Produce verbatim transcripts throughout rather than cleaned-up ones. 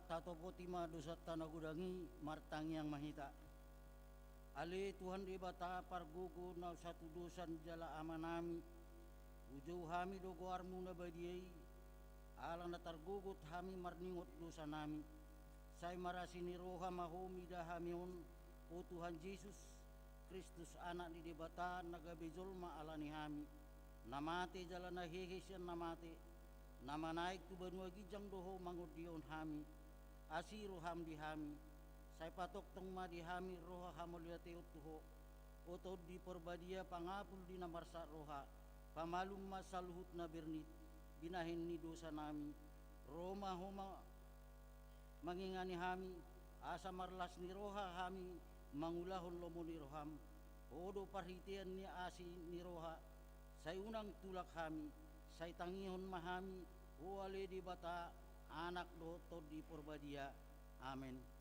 Tatopoti ma dosanta na godang i, martangiang ma hita. Ale Tuhan Debata, pargogo na satudosan jala Amanami, hujou hami do goarMu na badia i, ala na targogot hami marningot dosanami. Sai marasi ni roha ma Ho mida hami on, o Tuhan Jesus Kristus, Anak ni Debata, na gabe jolma ala ni hami, na mate jala na hehe sian na mate, na manaek tu banua ginjang do Ho mangondihon hami. Asi rohaM di hami, sai patongtong ma di hami roha hamauliateon tu Ho. O Tondi Porbadia, pangapul di na marsak roha, pamalum ma saluhut na bernit binahen ni dosanami. Ro ma Ho ma-, mangingani hami, asa marlas ni roha hami mangulahon lomo ni rohaM. Ho do parhitean ni asi ni roha, sai unang tulak hami, sai tangihon ma hami, Ho ale Debata, Anak dohot Tondi Porbadia. Amen.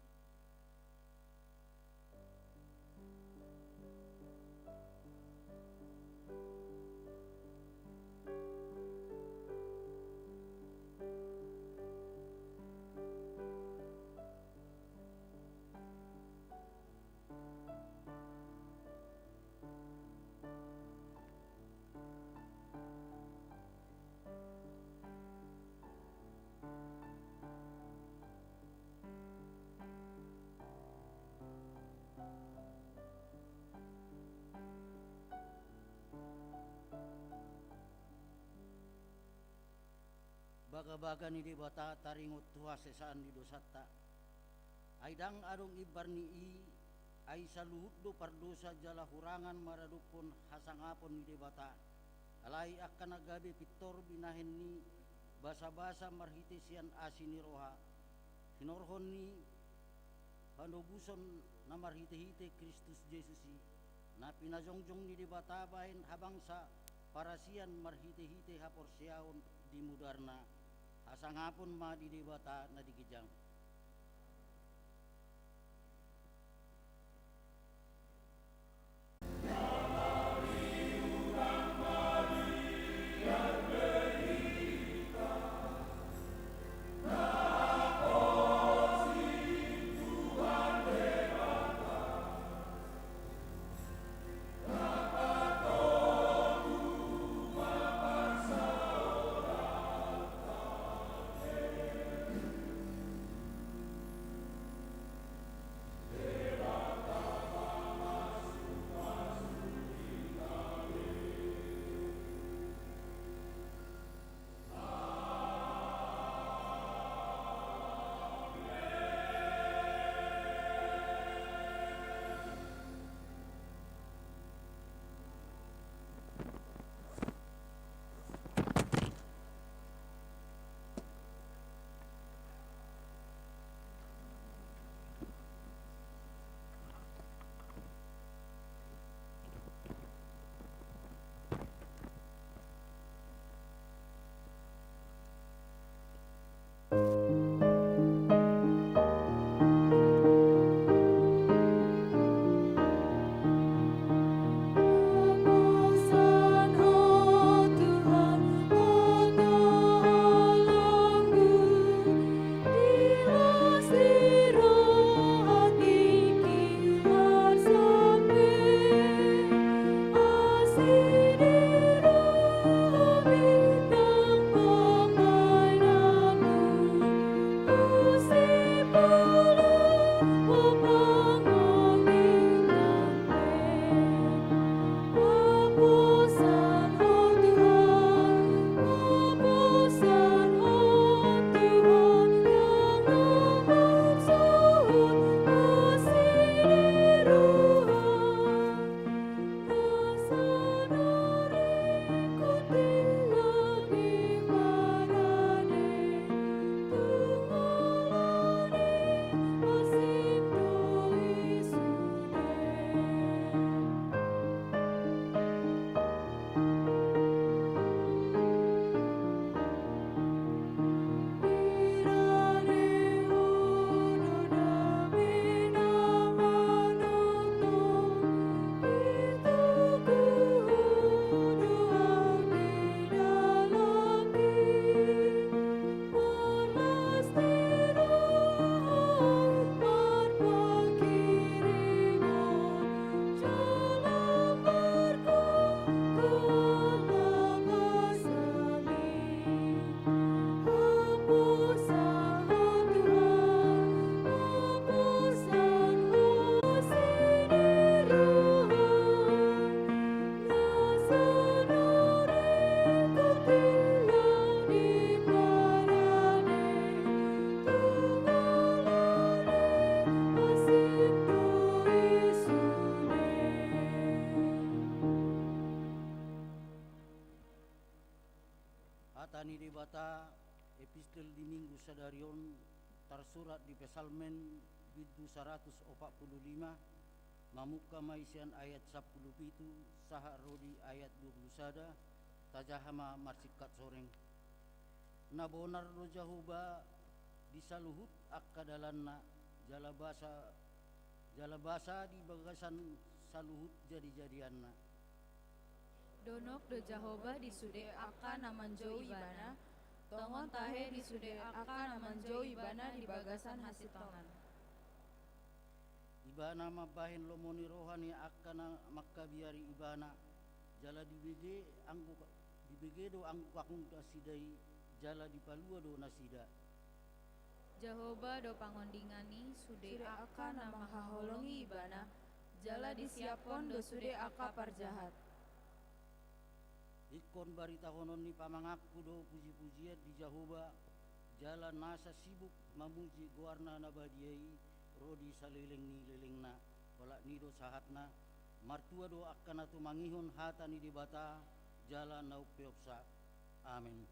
Bagabaga ni Debata taringot tu hasesaan ni dosanta. Ai ndang adong imbar ni i, ai saluhut do pardosa jala hurangan maradophon hasangapon ni Debata. Alai angka na gabe pintor binahen ni basabasa marhite sian asi ni roha, hinorhon ni panobuson na marhitehite Kristus Jesus i, na pinajongjong ni Debata bahen habangsa parasian marhitehite haporseaon di mudarna. Hasangapon ma di Debata na di ginjang. Ni Debata, epistel di Minggu sadari on tarsurat di Psalmen bindu saratus opat pulu lima, mamungka ma i sian ayat sampulu pitu sahat ro di ayat dua pulu sada, tajaha ma marsingkat soreng. Na bonar do Jahowa di saluhut angka dalanna, jala basa, jala basa di bagasan saluhut jadijadianna. Donok do Jahowa di sude angka na manjou Ibana, tongon tahe di sude angka na manjou Ibana di bagasan hasintongan. Ibana mambahen lomo ni roha ni angka na mangkabiari Ibana, jala dibege anggo, dibege do anggo kakung nasida i, jala dipalua do nasida. Jahowa do pangondingan ni sude angka na manghaholongi Ibana, jala disiaphon do sude angka parjahat. Ingkon baritahonon ni pamanganku do pujipujian di Jahowa, jala nasa sibuk mamuji goarna na badia i ro di saleleng ni lelengna, olat ni do sahatna. Martua do angka na tumangihon hata ni Debata, jala na umpeopsa. Amen.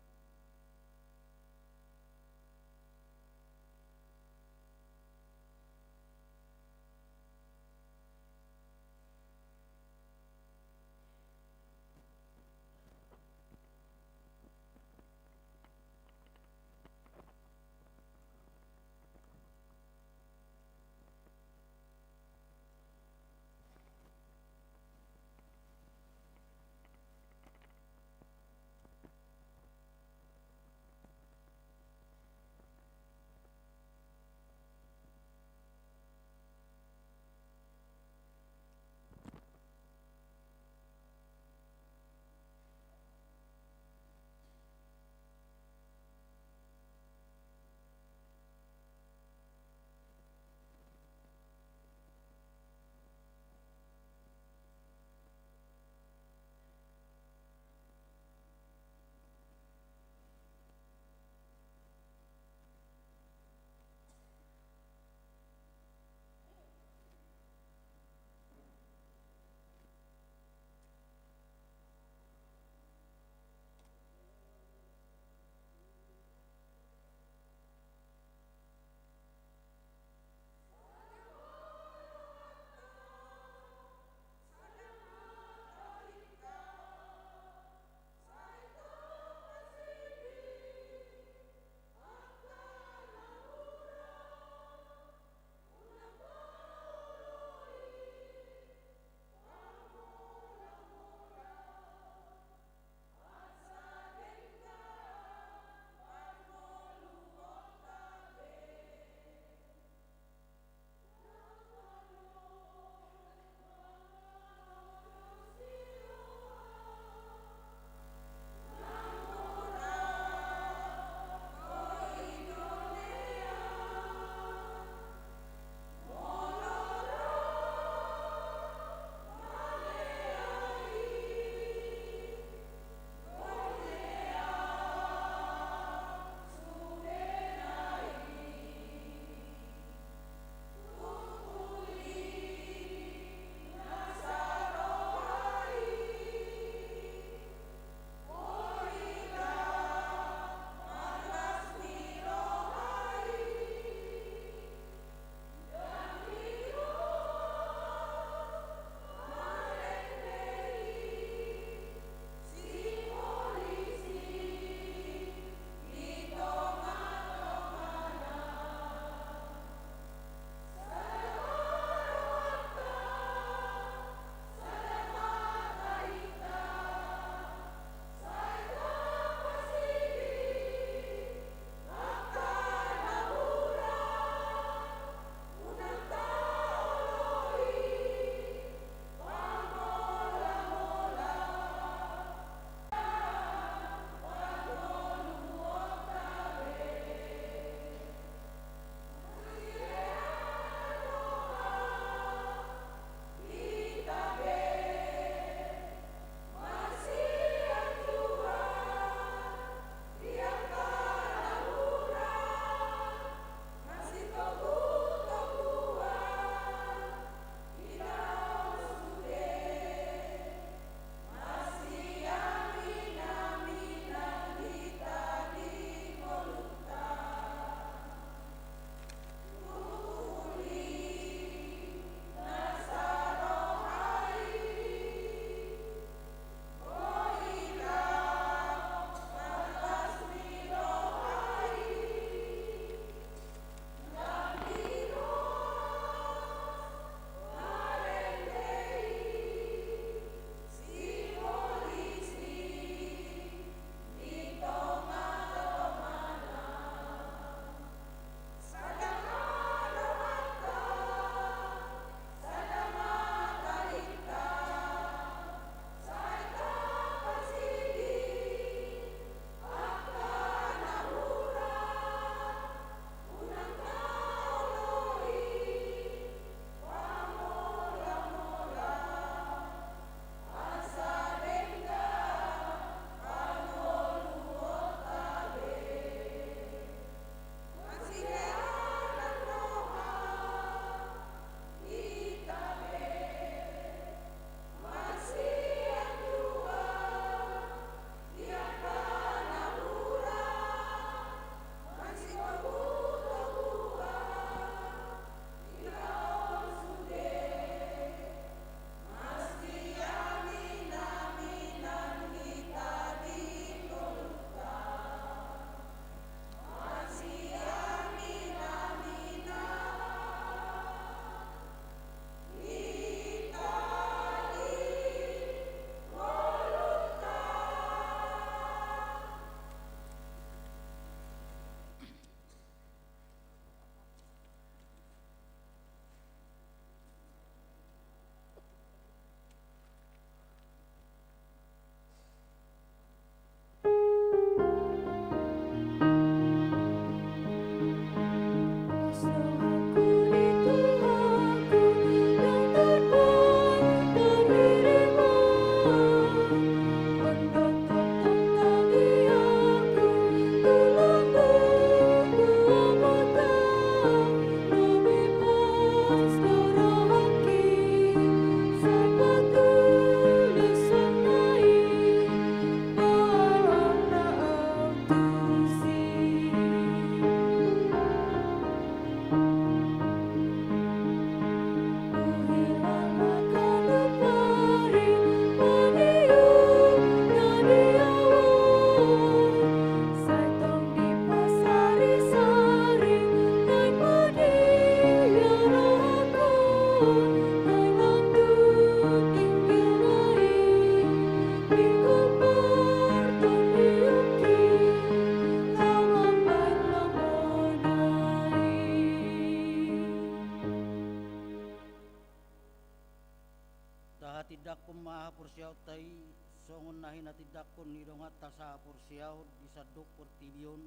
Tindanghon ma haporseaonta i songon na hinatindangkon ni donganta sahaporseaon di sandok portibi on.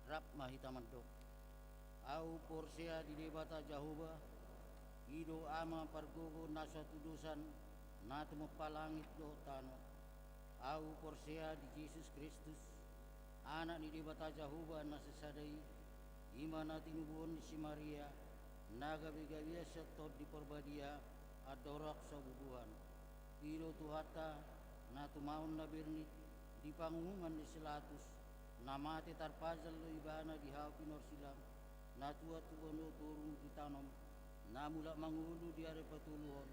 Rap ma hita mandok: Ahu porsea di Debata Jahowa, i do Ama pargogo na so hatudosan, na tumompa langit dohot tano. Ahu porsea di Jesus Kristus, Anak ni Debata Jahowa na sasada i, i ma na tinubuhon ni si Maria, na gabe gabean sian Tondi Porbadia, andorang so bubuhan. I do Tuhanta, na tumaon na bernit di panguhuman ni si Latus, na mate tarpajal do ibana di hau pinorsilang, na tua tu banua toru ditanom, na mulak mangolu di ari patoluhon,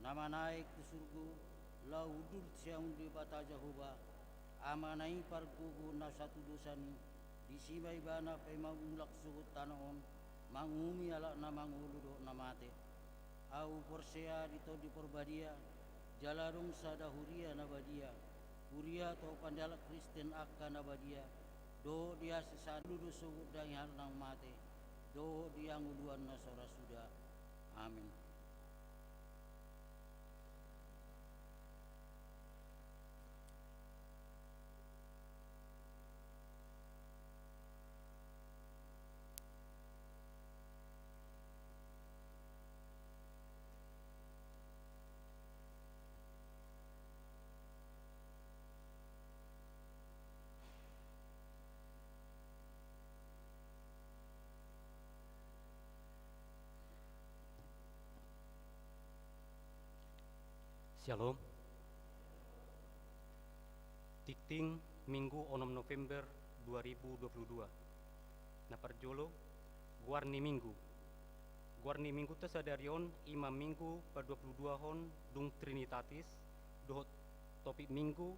na manaek tu surgo, laho hundul sian Debata Jahowa, Amana i pargogo na so hatudosan i, disi ma ibana paima mulak sogot tano on, manguhumi halak na mangolu dohot na mate. Ahu porsea di Tondi Porbadia, jala adong sada huria na badia, huria tu hangoluan ni halak Kristen angka na badia, dohot di hasesaan, mangolu do sogot daging halak na mate, dohot di hangoluan na so ra suda. Amen. Syalom. Tingting Minggu onom November dua ribu dua puluh dua. Na parjolo, goar ni Minggu. Goar ni Minggunta sadari on i ma Minggu paduapuluduahon dung Trinitatis, dohot topik Minggu,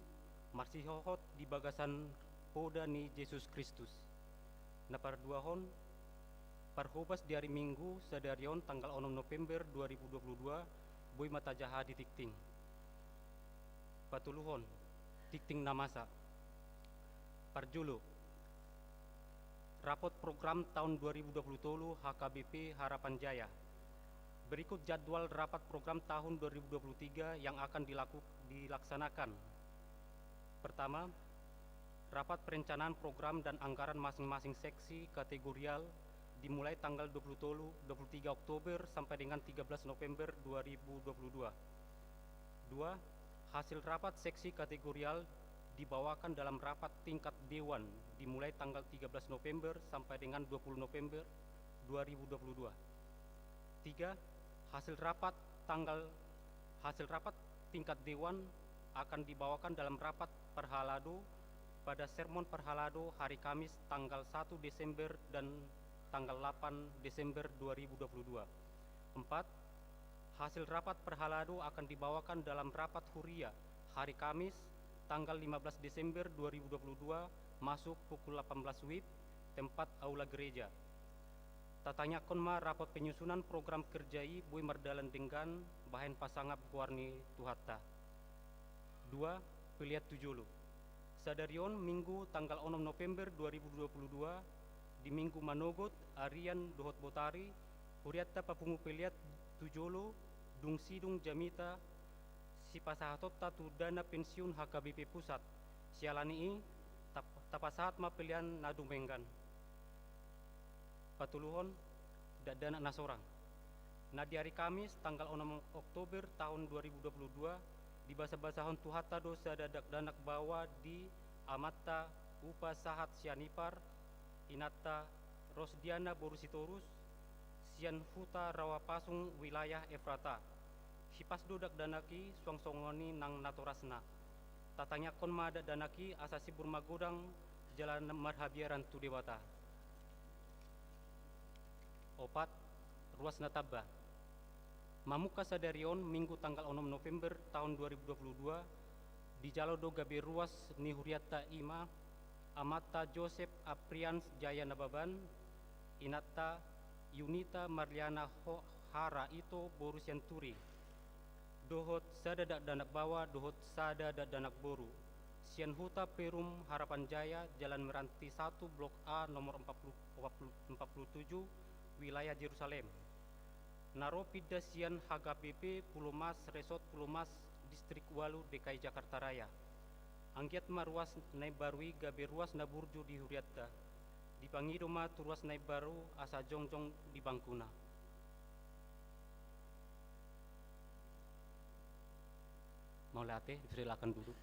marsihohot di bagasan poda ni Jesus Kristus. Na parduahon, parhobas di ari Minggu sadari on tanggal onom November dua ribu dua puluh dua, boi ma tajaha di tingting. Patoluhon, tingting na masa. Parjolo, rapot program tahun dua ribu dua puluh tolu H K B P Harapan Jaya. Berikut jadwal rapat program tahun dua ribu dua puluh tiga yang akan dilaku-, dilaksanakan. Pertama, rapat perencanaan program dan anggaran masing-masing seksi kategorial dimulai tanggal dua puluh tolu, dua puluh tiga Oktober sampai dengan tiga belas November dua ribu dua puluh dua. Dua, hasil rapat seksi kategorial dibawakan dalam rapat tingkat dewan dimulai tanggal tiga belas November sampai dengan dua puluh November dua ribu dua puluh dua. Tiga, hasil rapat tanggal, hasil rapat tingkat dewan akan dibawakan dalam rapat parhalado pada sermon parhalado hari Kamis tanggal satu Desember dan tanggal delapan Desember dua ribu dua puluh dua. Empat, hasil rapat parhalado akan dibawakan dalam rapat huria hari Kamis tanggal lima belas Desember dua ribu dua puluh dua, masuk pukul delapan belas WIB, tempat aula gereja. Tatangiangkon ma rapot penyusunan program kerja i boi mardalan denggan bahen pasangap goar ni Tuhanta. Dua, pelean tu jolo. Sadari on Minggu tanggal onom November dua ribu dua puluh dua, di Minggu manogot, arian dohot botari, hurianta papungu pelean tu jolo, dung sidung jamita sipasahatonta tu dana pensiun H K B P Pusat. Siala ni i, tap-, tapasahat ma pelean na dumenggan. Patoluhon, dakdanak na sorang. Na di ari Kamis tanggal onom Oktober tahun dua ribu dua puluh dua, dibasabasahon Tuhanta do sada dakdanak baoa di amanta Upa Sahat Sianipar, inanta Rosdiana boru Sitorus, sian huta Rawa Pasung wilayah Efrata. Hipas do dakdanak i suang songon i nang natorasna. Tatangiangkon ma dakdanak i asa sibur magodang jala marhabiaran tu Debata. Opat, ruas na tamba. Mamungka sadari on Minggu tanggal onom November tahun dua ribu dua puluh dua, dijalo do gabe ruas ni hurianta i ma, amanta Josep Aprians Jaya Nababan, inanta Yunita Marliana Ho-, Hara Ito boru Sianturi, dohot sada dakdanak baoa dohot sada dakdanak boru, sian huta Perum Harapan Jaya, Jalan Meranti satu, Blok A, nomor empat puluh, empat puluh, empat puluh tujuh, wilayah Jerusalem. Na ro pinda sian H K B P Pulomas, Resort Pulomas, Distrik ualu D K I Jakarta Raya. Anggiat ma ruas na imbaru i gabe ruas na burju di hurianta. Dipangido ma tu ruas na imbaru asa jongjong di bangkuna. Mauliate, silakan duduk.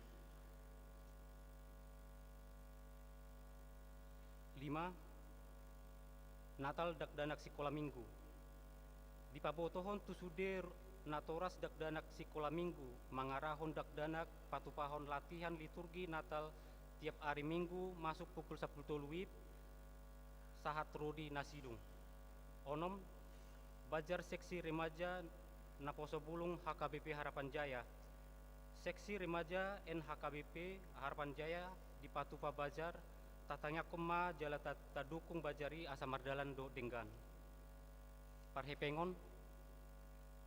Lima, Natal dakdanak sikola minggu. Dipabotohon tu sude natoras dakdanak sikola minggu, mangarahon dakdanak patupahon latihan liturgi Natal tiap ari Minggu masuk pukul sampulu tolu WIB, sahat ro di na sidung. Onom, Bazar Seksi Remaja Naposo Bulung H K B P Harapan Jaya. Seksi Remaja N H K B P Harapan Jaya dipatupa bazar, tatangiangkon ma jala ta-, tadukung bazar i asa mardalan dohot denggan. Parhepengon,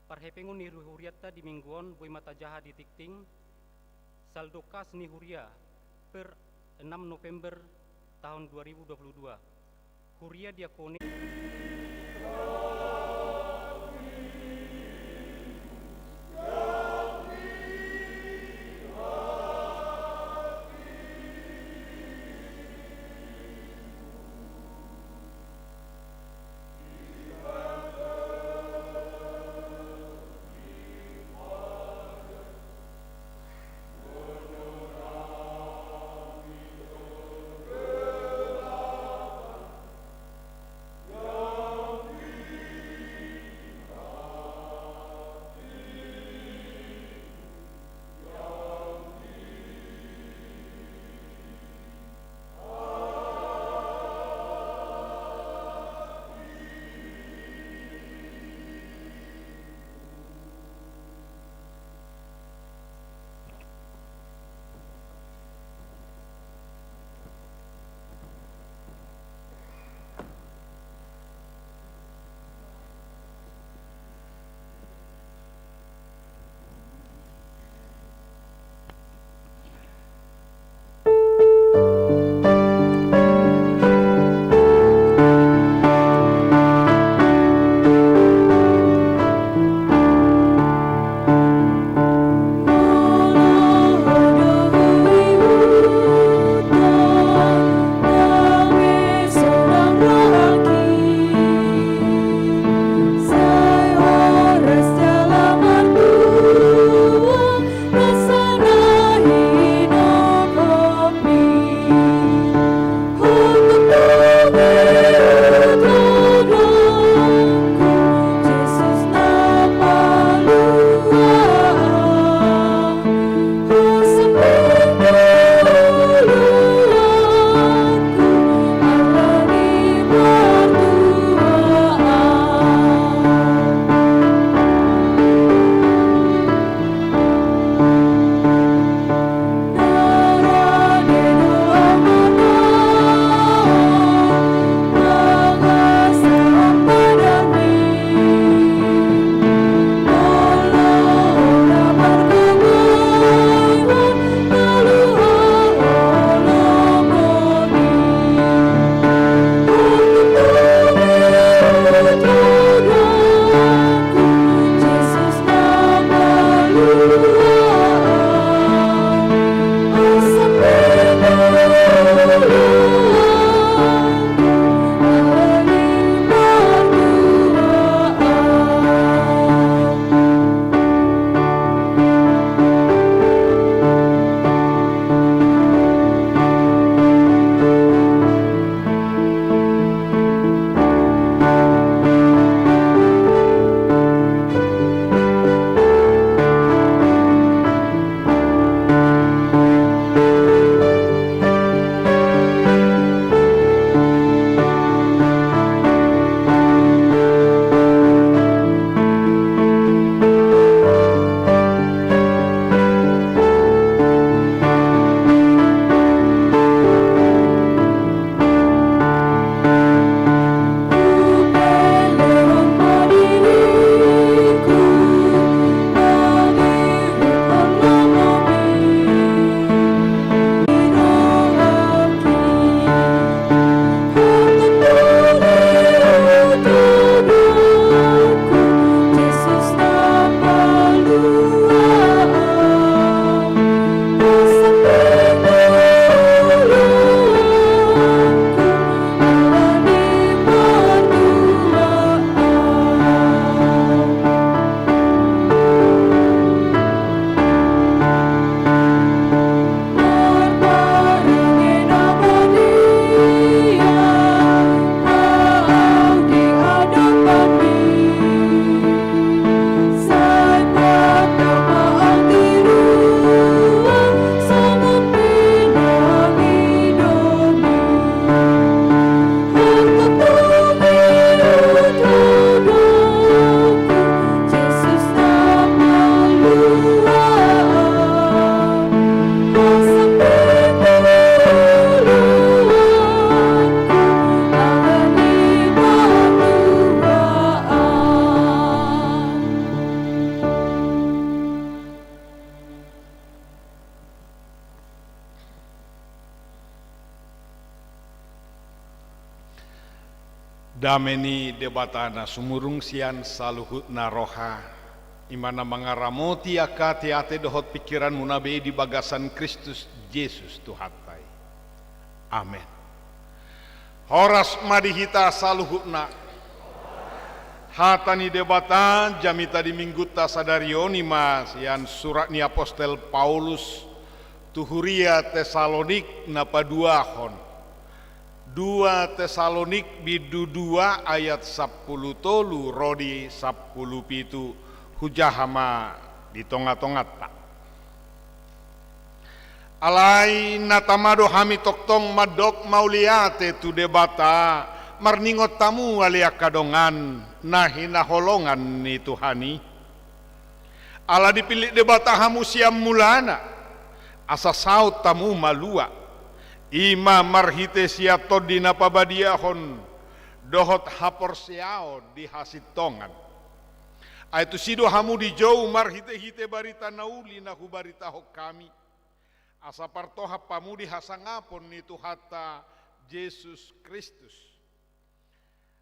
parhepengon ni hurianta di Minggu on boi ma tajaha di tingting, saldo kas ni huria per enam November tahun dua ribu dua puluh dua. Huria diakoni. Dame ni Debata na sumurung sian saluhutna roha, i ma na mangaramoti angka ateate dohot pingkiranmuna be di bagasan Kristus Jesus Tuhanta i. Amen. Horas ma di hita saluhutna. Hata ni Debata jamita di Minggunta sadari on i ma sian surat ni apostel Paulus tu huria Tesalonik na paduahon. Dua Tesalonik bindu dua ayat sampulu tolu ro di sampulu pitu, hujaha ma di tongatonganta. Alai na tama do hami tongtong mandok mauliate tu Debata, marningot hamu ale angka dongan, na hinaholongan ni Tuhan i. Ala dipillit Debata hamu sian mulana, asa saut hamu malua, i ma marhite sian Tondi na pabadiahon, dohot haporseaon di hasintongan. Ai tusi do hamu dijou marhitehite barita na uli na hubaritahon hami, asa partohap hamu di hasangapon ni Tuhanta Jesus Kristus.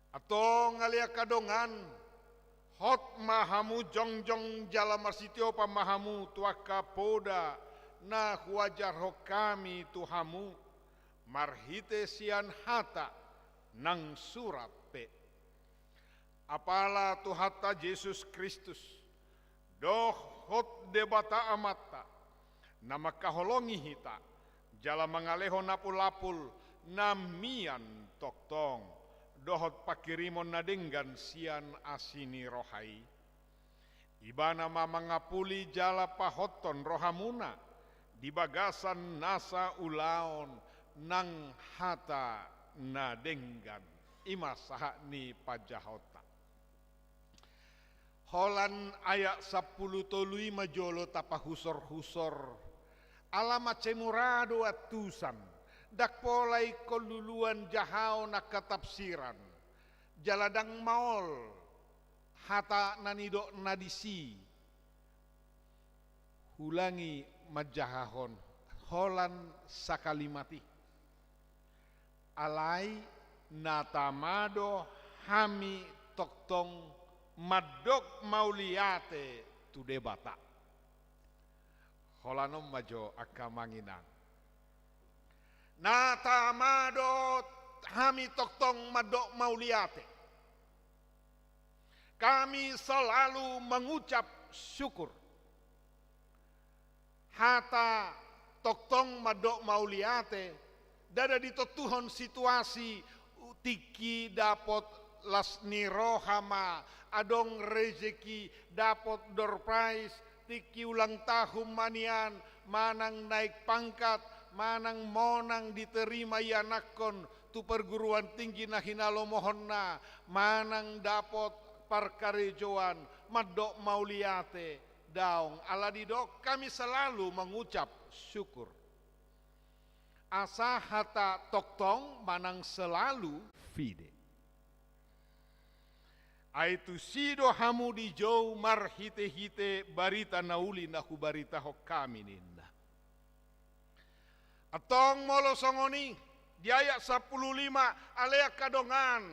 Antong ale angka dongan, hot ma hamu jongjong jala marsitiopan ma hamu tu angka poda na huajarhon hami tu hamu, marhite sian hata nang surat pe. Apala Tuhanta Jesus Kristus, dohot Debata Amanta, na mangkaholongi hita, jala mangalehon apulapul na mian tongtong, dohot pangkirimon na denggan sian asi ni roha i. Ibana ma mangapuli jala pahothon rohamuna di bagasan nasa ulaon nang hata na denggan, i ma sahat ni panjahaonta. Holan ayat sampulu tolu i ma jolo tapahusorhusor. Ala mansai mura do antusan, ndang pola ingkon luluan jahaon angka tafsiran. Jala ndang maol hata na nidokna disi. Huulangi manjahahon holan sakalimat i. Alai na tama do hami tongtong mandok mauliate tu Debata. Holan on ma jo angka amang inang. Na tama do hami tongtong mandok mauliate. Kami selalu mengucap syukur. Hata tongtong mandok mauliate, ndada ditontuhon situasi, tingki dapot las ni roha ma, adong rezeki, dapot door prize, tingki ulang tahun ma nian, manang naik pangkat, manang monang diterima ianakhon tu perguruan tinggi na hinalomohonna, manang dapot parkarejoan, mandok mauliate, daong, ala didok kami selalu mengucap syukur. Asa hata tongtong manang selalu fide. Ai tusi do hamu dijou marhitehite barita na uli na hubaritahon hami ninna. Antong molo songon i, di ayat sampulu lima, ale angka dongan.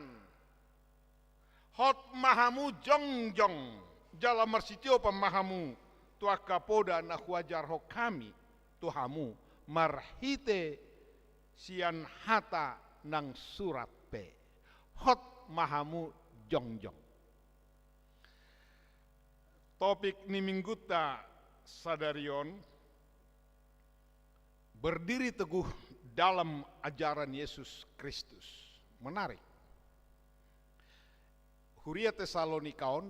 Hot ma hamu jongjong, jala marsitiopan ma hamu, tu angka poda na huajarhon hami, tu hamu, marhite sian hata nang surat pe. Hot ma hamu jongjong. Topik ni minggunta sadari on, berdiri teguh dalam ajaran Yesus Kristus. Menarik. Huria Tesalonika on,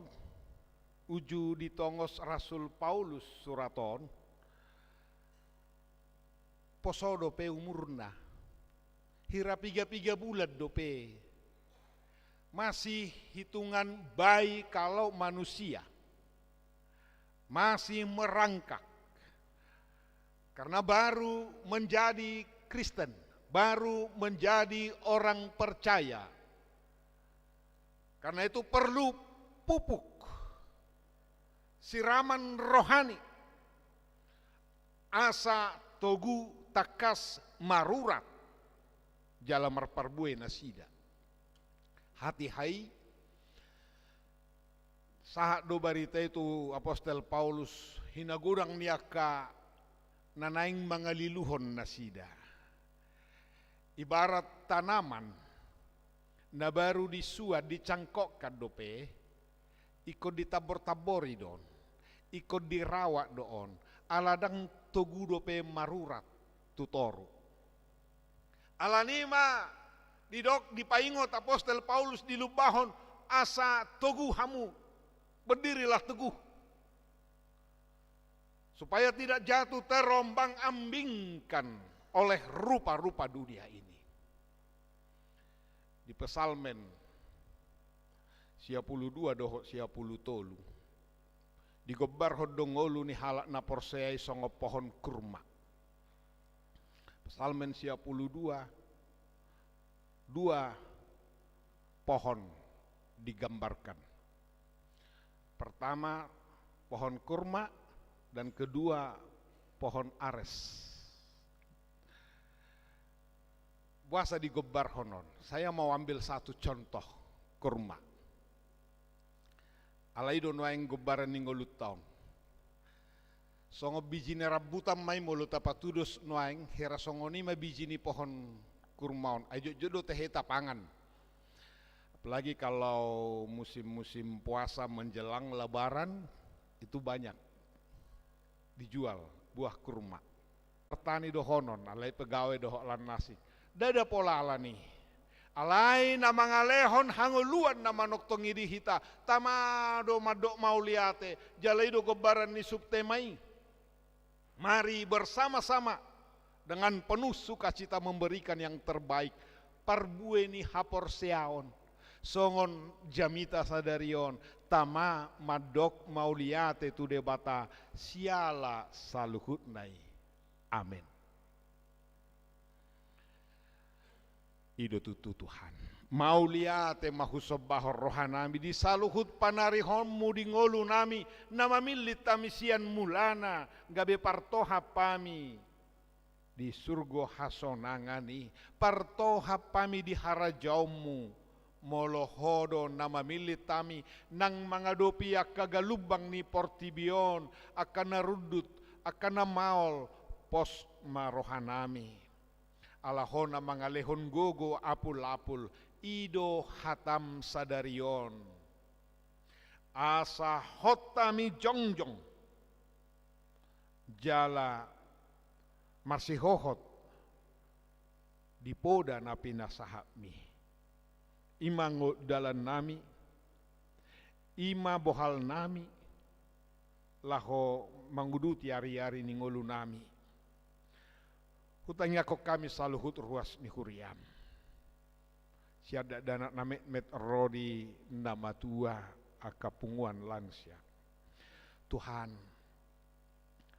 uju ditongos Rasul Paulus surat on, poso dope umurna. Hira piga-piga bulan dope. Masih hitungan bayi kalau manusia. Masih merangkak. Karena baru menjadi Kristen, baru menjadi orang percaya. Karena itu perlu pupuk, siraman rohani, asa togu tangkas marurat jala marparbue nasida. Hatiha i, sahat do barita i tu apostel Paulus, hinagodang ni angka na naeng mangaliluhon nasida. Ibarat tanaman na baru disuan, dicangkokkan dope, ingkon ditambor-tambori do on, ingkon dirawat do on, ala ndang togu dope marurat tu toru. Alani i ma didok, dipaingot apostel Paulus di lumbahon, asa togu hamu, berdirilah teguh, supaya tidak jatuh terombang-ambingkan oleh rupa-rupa dunia ini. Di Psalmen sia pulu dua dohot sia pulu tolu, digombarhon do ngolu ni halak na porsea i songon pohon kurma. Psalmen sia pulu dua, dua pohon digambarkan. Pertama, pohon kurma, dan kedua, pohon ares. Boasa digombarhon on? Saya mau ambil satu contoh kurma. Alai do nuaeng gombaran ni ngolunta on. Songon biji ni rambutan ma i molo tapatudos nuaeng, hira songon i ma biji ni pohon kurma on. Ai jotjot do tahe tapangan. Apalagi kalau musim-musim puasa menjelang Lebaran, itu banyak dijual buah kurma. Martani dohonon, alai pegawai dohot lan na asing. Ndada pola alani. Alai na mangalehon hangoluan na manongtong i di hita, tama do mandok mauliate, jala i do gombaran ni subtema i. Mari bersama-sama dengan penuh sukacita memberikan yang terbaik, parbue ni haporseaon, songon jamita sadari on, tama mandok mauliate tu Debata siala saluhutna i. Amen. I do tutu, Tuhan. Mauliate ma husombahon rohanami di saluhut panarihonmu di ngolunami, na mamillit hami sian mulana, gabe partohap hami di surgo hasonangan i, partohap hami di harajaonmu. Molo ho do na mamillit hami, nang mangadopi angka galumbang ni portibi on, angka na rundut, angka na maol, pos ma rohanami. Ala ho na mangalehon gogo apul-apul, i do hatam sadari on. Asa hot hami jongjong, jala marsihohot di poda na pinasahatmi. I ma ngo-, dalannami, i ma bohalnami, laho manguduti ari-ari ni ngolunami. Hutangiangkon hami saluhut ruas ni huriam. Sian dakdanak na metmet ro di na matua, angka punguan lansia. Tuhan,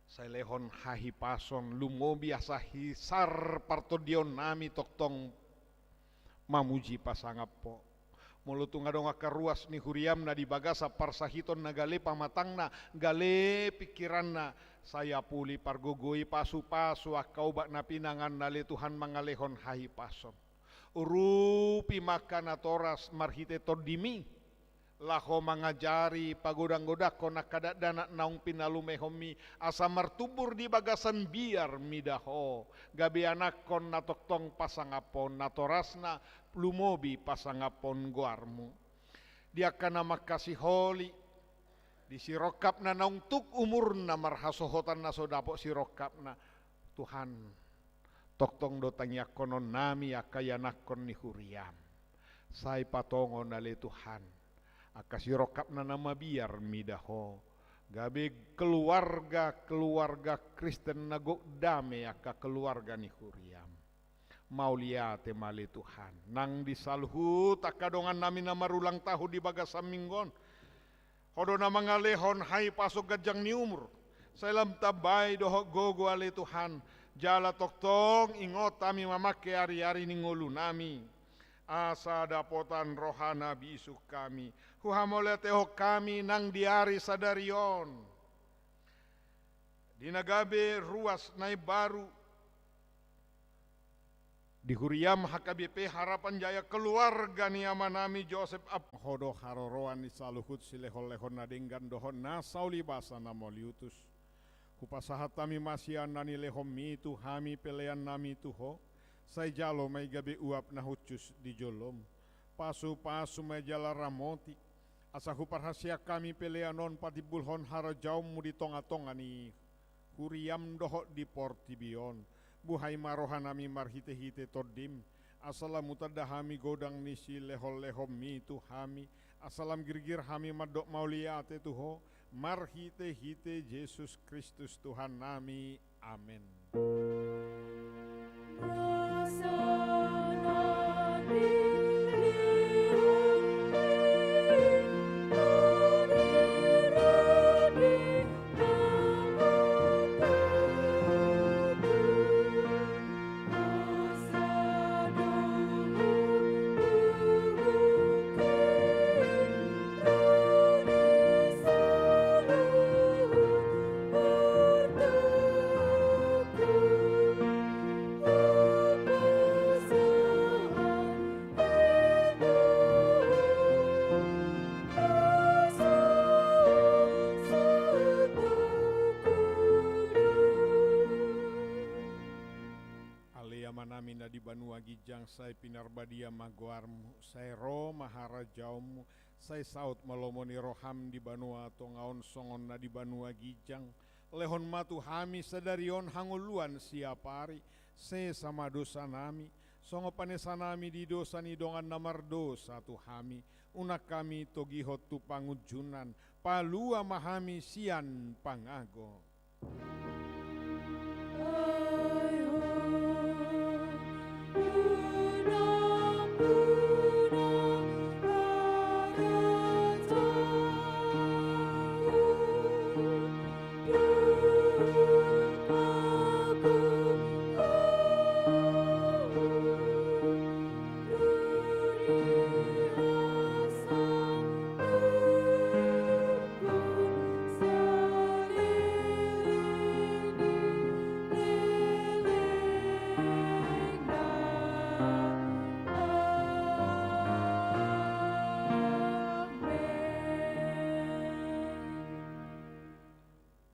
sai lehon hahipason lumobi asa hisar partondionnami tongtong mamuji pasangap Ho. Molo tung adong angka ruas ni huriam na di bagasan parsahiton na gale pamatangna, gale pingkiranna, sai apuli, pargogoi, pasupasu angka obat na pinanganna, ale Tuhan, mangalehon hahipason. Urupi ma angka natoras marhite TondiMi, laho mangajari, pagodang-godangkon angka dakdanak naung pinalumehonMi, asa martumbur di bagasan biar mida Ho, gabe anakkon na tongtong pasangaphon natorasna, lumobi pasangaphon goarMu. Di angka na mangkasiholi, di sirongkapna naung tuk umurna marhasohotan na so dapot sirongkapna, Tuhan, tongtong do tangiangkononnami angka ianakkon ni huriam. Sai patongon, ale Tuhan, angka sirongkapna na mabiar mida Ho, gabe keluarga-keluarga Kristen na gok dame angka keluarga ni huriam. Mauliate ma, ale Tuhan, nang di saluhut angka dongannami na marulang tahun di bagasan minggu on. Ho do na mangalehon hahipason, ganjang ni umur, sai lam tambai dohot gogo, ale Tuhan, jala tongtong ingot hami mamangke ari-ari ni ngolunami, asa dapotan rohana bisuk hami, huhamauliatehon hami nang di ari sadari on, di na gabe ruas na imbaru, Di huriam H K B P Harapan Jaya, keluarga ni amanami Joseph Ab-, Ho do haroroan ni saluhut silehonlehon na denggan dohot nasa ulibasa na mauliutus. Hupasahat hami ma sian na nilehonmi tu hami peleannami tu Ho, sai jalo ma i gabe uap na hushus di jolom. Pasupasu ma i jala ramoti, asa huparhaseang hami pelean on patimbulhon harajaonmu di tongatonga ni huriam dohot di portibi on. Buhai ma rohanami marhitehite Tondim, asa lam hutanda hami godang ni silehonlehonmi tu hami, asa lam girgir hami mandok mauliate tu Ho, marhitehite Jesus Kristus Tuhannami. Amen. Ale Amanami na di banua ginjang, sai pinarbadia ma goarmu, sai ro ma harajaonmu, sai saut ma lomo ni roham di banua tonga on songon na di banua ginjang. Lehon ma tu hami sadari on hangoluan siapari, sesa ma dosanami, songon panesanami di dosa ni dongan na mardosa tu hami, unang hami togihon tu pangunjunan, palua ma hami sian pangago.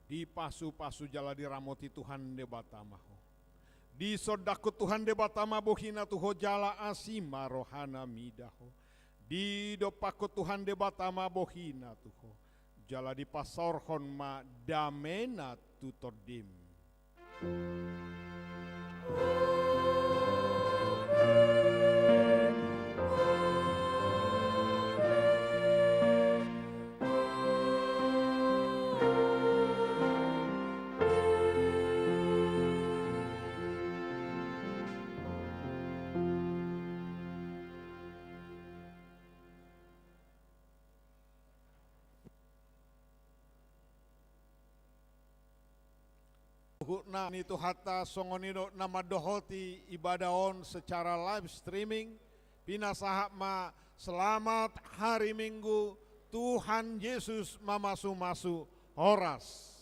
Dipasupasu jala diramoti Tuhan Debata ma ho. Disondangkon Tuhan Debata ma bohina tu ho jala asi ma rohana mida ho. Didompakkon Tuhan Debata ma bohina tu ho, jala dipasaorhon ma damena tu tondim. Huhutna ni Tuhanta, songon i do na mandohoti ibadah on secara live streaming, pinasahat ma selamat hari Minggu, Tuhan Yesus mamasumasu, horas.